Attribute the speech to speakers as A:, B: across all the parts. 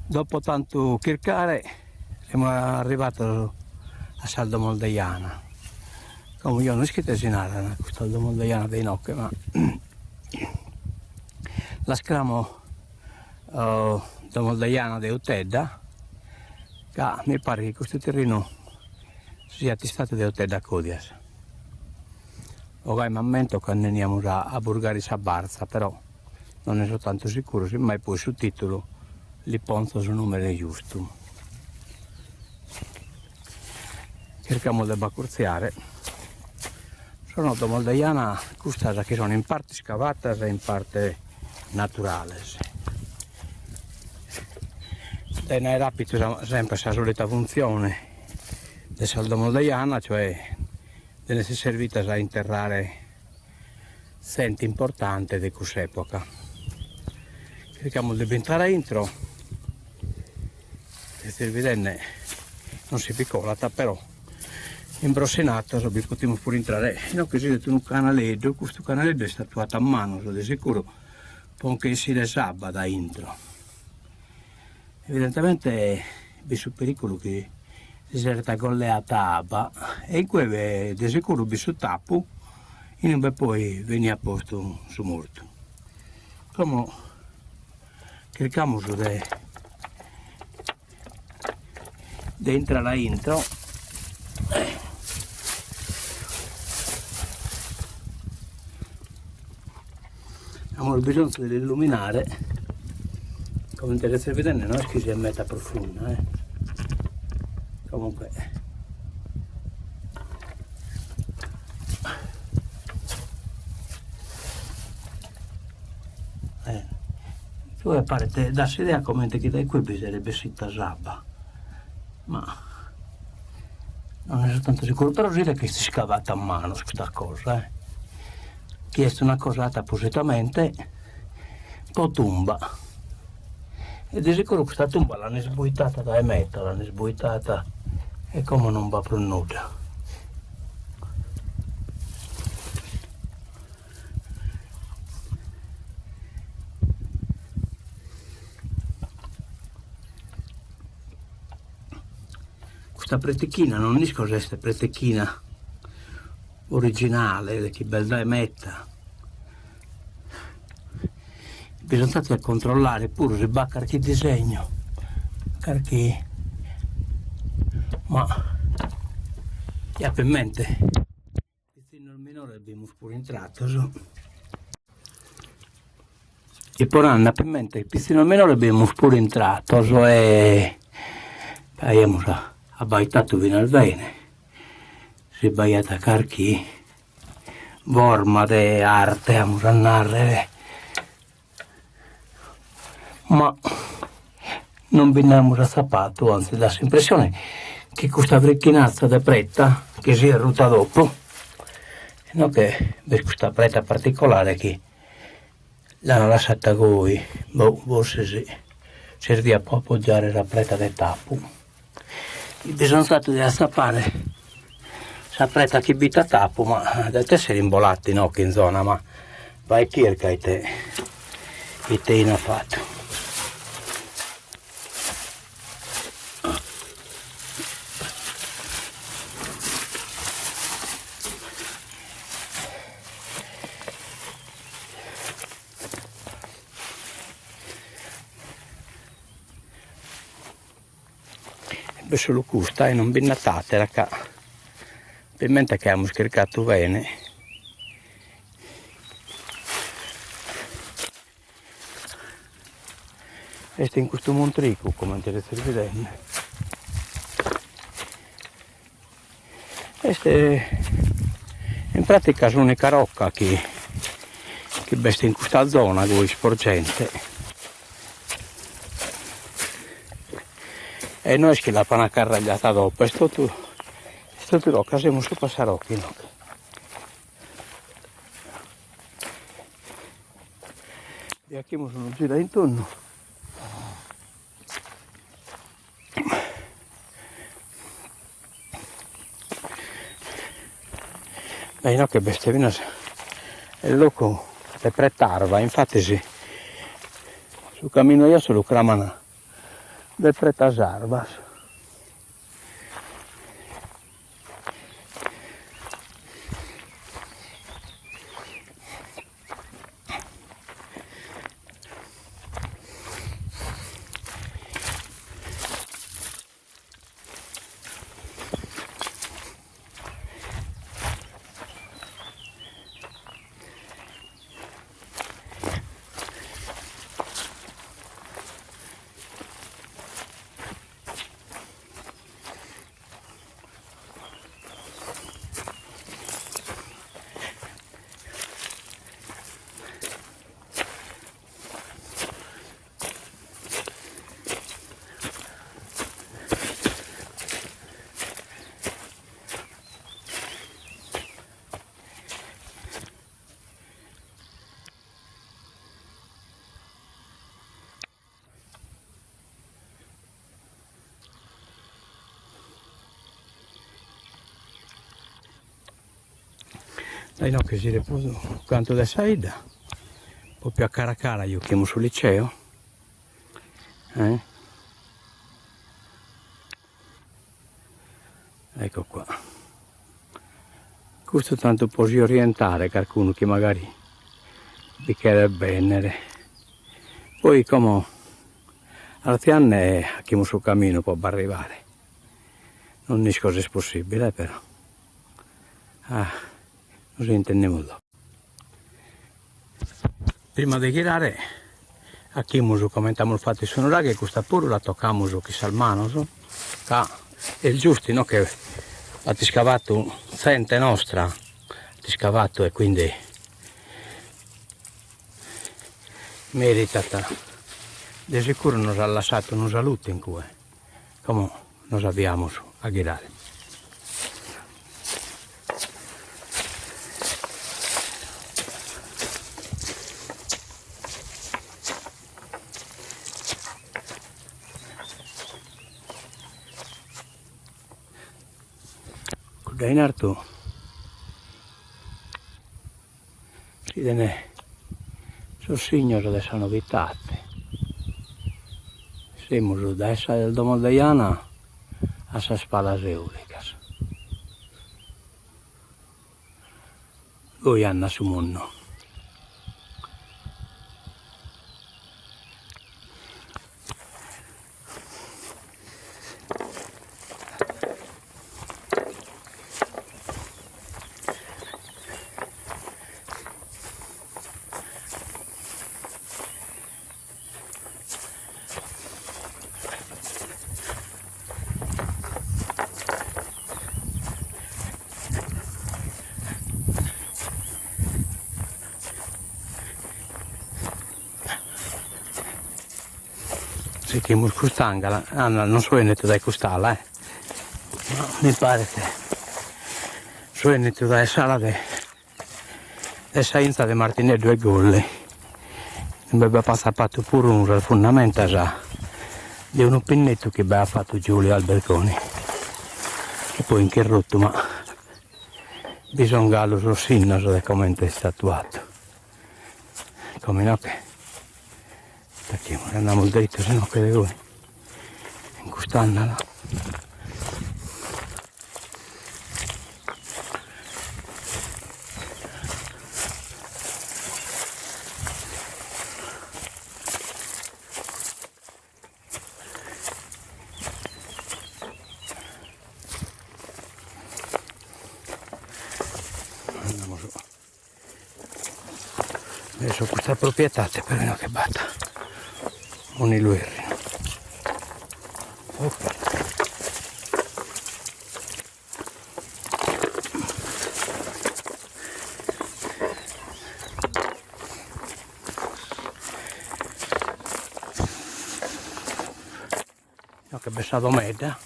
A: Dopo tantu chircare semus arrivados a sas domos de Jana. Como jeo no isco ite si naran custas domos de Jana de inoghe ma las cramo domos de Jana de 'Utedda ca mi paret chi custu terrinu siat istadu de 'Utedda Codias. Ogai m'ammento cando 'eniamus a purgare sa barza però non ne so tantu sicuru, simmai poi su titulu li ponzo su numene giustu. Chircamus de b'acurtziare. Sono domos de jana custas chi sono in parte iscavatas e in parte naturales. Dene aer apitu sempre sa solita funtzione de sas domos de jana, cioè denen esser servitas a interrare zente importante de cuss'epoca. Chircamus de bintrare a intro, sezis bidende non si bi colat però imbrossinatos bi potimus puru intrare, inoghe si 'idet unu canaleddu, custu canaleddu est istadu fatu a manos de sicuru po nche 'essire s'abba dae intro, evidentemente b'est su periculu chi si seret agolleata abba e in cue de sicuru b'est su tapu inube poi beniat postu su mortu. Como chircamus de de intrare a intro amus bisonzu de l'illuminare comente sezis bidende no est chi siat meda profunda eh comunque eh cue paret dat s'idea comente chi dae cue bi seret bessida s'abba ma non ne so tantu sicuru però si 'idet chi est iscavata a manos custa cosa eh chi est una cosa 'atta appositamente po tumba e de sicuru custa tumba l'an isbuitata dae meda, l'an isbuitata e como non b'at prus nudda. Custa pretichina non isco si est pretichina originale chi b'est dae meda, bisonzat a controllare puru si b'at carchi disegnu, carchi ma chi apo in mente pitzinnos minores bimus puru intrados E po nai apo in mente chi pitzinnos minores bimus puru intrados e aiamus abbaitadu finas bene si b'aiat carchi forma de arte, amus a narrer, ma non bi nd'amus atzapadu, antzis dat s'impressione chi custa frichinatza de preta chi siat ruta dopu, inoghe b'est custa preta particolare chi L'ana lassata goi, boh, forsis serviat po appoggiare sa preta de tapu. Bisonzat de atzapare sa preta chi bit a tapu, ma depet essere imbolata inoghe in zona, ma bae chirca ite ite 'ine at fatu. B'est solu custa e non bi nd'at atera ca apo in mente chi amus chircadu bene. Est in custu montricu comente sezis bidende. Est in pratica s'unica rocca chi chi b'est in custa zona goi isporgente e no est chi l'apan carragliata dopo est totu est totu rocca semus subra sa rocca inoghe. Bi 'achimus unu giru a intunnu. E inoghe b'est finas logu de pretarva, infatis su caminu 'e 'osso lu craman. De pretas arvas. Dae inoghe si 'idet prus unu cantu de sa 'idda, propriu a cara a cara giughimus su liceo eh ecco qua custu tantu po si orientare carcunu chi magari bi cheret bennere poi como artziande 'achimus su caminu po b'arrivare non isco si est possibile però ah nos intendimus dopo. Prima de ghirare 'achimus comente amus fatu in su nuraghe custa puru la tocamus chin sas manos ca est giustu no che at iscavatu zente nostra at iscavatu e quindi meritat de sicuru nos at lassatu unu salutu in cue como nos aviamus a ghirare. Cudda in artu si 'iden sos signos de sa novidade, semus dae sas domos de Jana a sas palas eolicas, goi andat su mundu. Sighimus cust'angala, ah no non so 'ennidu dae cust'ala eh, ma mi paret so 'ennidu dae s'ala de de sa 'inza de Martineddu 'e Golli, inue b'apo atzapadu puru sas fundamentas de unu pinnetu chi b'aiat fatu Giulio Albergoni e poi nch'est ruttu ma bi sun galu sos sinnos de comente est istadu fatu. Como inoghe andamus drittos inoghe de goi in cust'andala. Andamus Verso custa proprietade però inoghe b'at un'illuerrinu. Opa. Inoghe b'est sa domedda,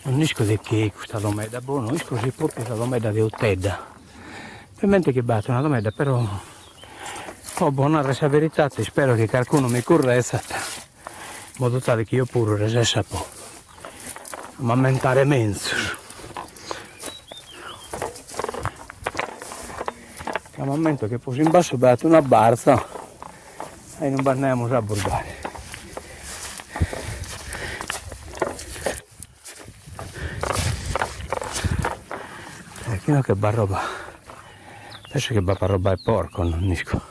A: non isco de chie est custa domedda, boh no isco si est propriu sa domedda de Uttedda, m'ammento chi b'at una domedda però po bos narrer sa veridade ispero chi carcunu mi currezat in modu tale chi eo puru resessa po m'ammentare menzus, ca m'ammento chi prus in bassu b'at una barza E non b'andamus a burdare. Inoghe b'at roba, penso chi b'apat roba 'e porcos, non nd'isco.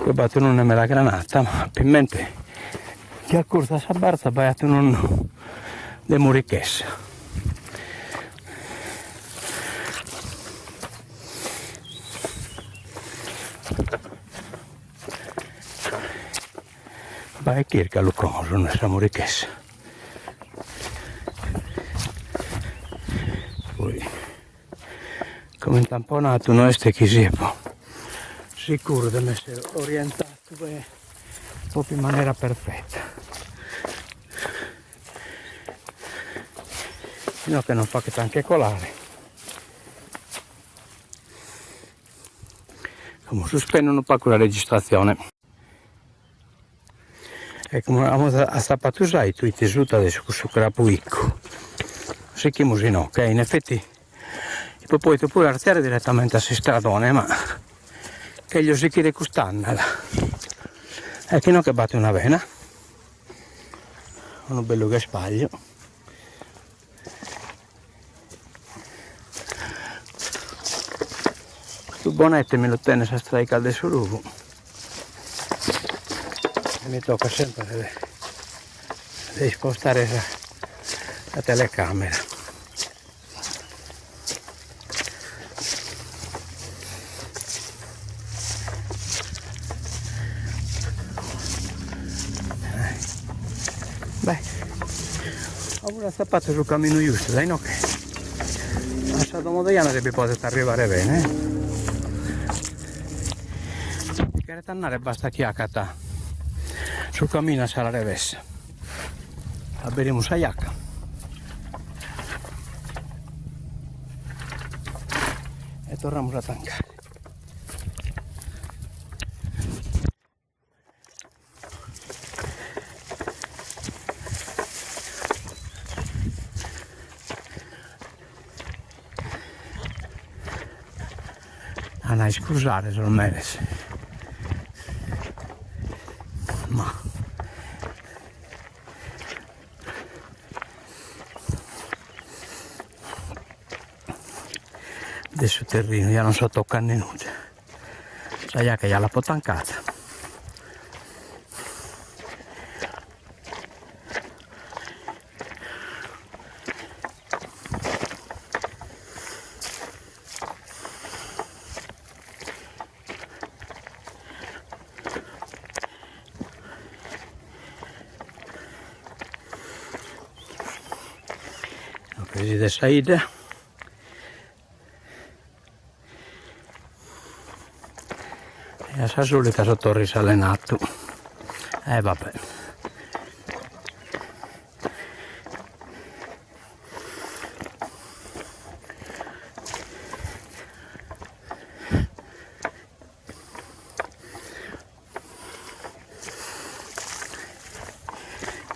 A: Qui b'at unu 'e melagranata, ma apo in mente chi a curtzu a sa bartza b'aiat unu de murichessa. Bae chircalu como su 'e sa murichessa. Poi comente apo nadu no est chi siat sicuru de m'essere orientadu bene propriu in manera perfetta. Inoghe non faghet a nche colare. Como suspendo unu pagu sa registrazione. Ecco, amus atzapadu s'aitu ite suta de cussu crabuicu. Sighimus inoghe, in effetti apo podidu puru artziare direttamente a s'istradone, ma cheglio sighire cust'andala. Ecco inoghe b'at una bena, unu bellu ghespagliu. Custu bonete mi lu tenet sas traicas de su rugu e mi tocat sempre de de ispostare sa sa telecamera. Beh, amus atzapadu su caminu giustu, dae inoghe a sa domo de Jana si bi podet arrivare bene. Si cheret andare basta chi acatat su caminu a s'ala revessa. Aberimus sa jaca. E torramus a tancare. An a iscusare sos meres ma de su terrinu ja non so toccande nudda, sa jaca ja l'apo tancada. De sa 'idda e a sa solita so torra isalenadu e va bè.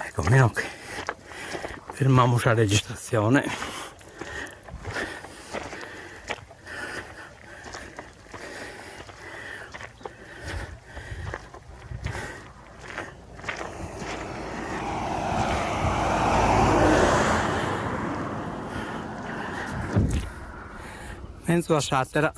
A: Ecco inoghe firmamus sa registrazione. Menzus a s'atera.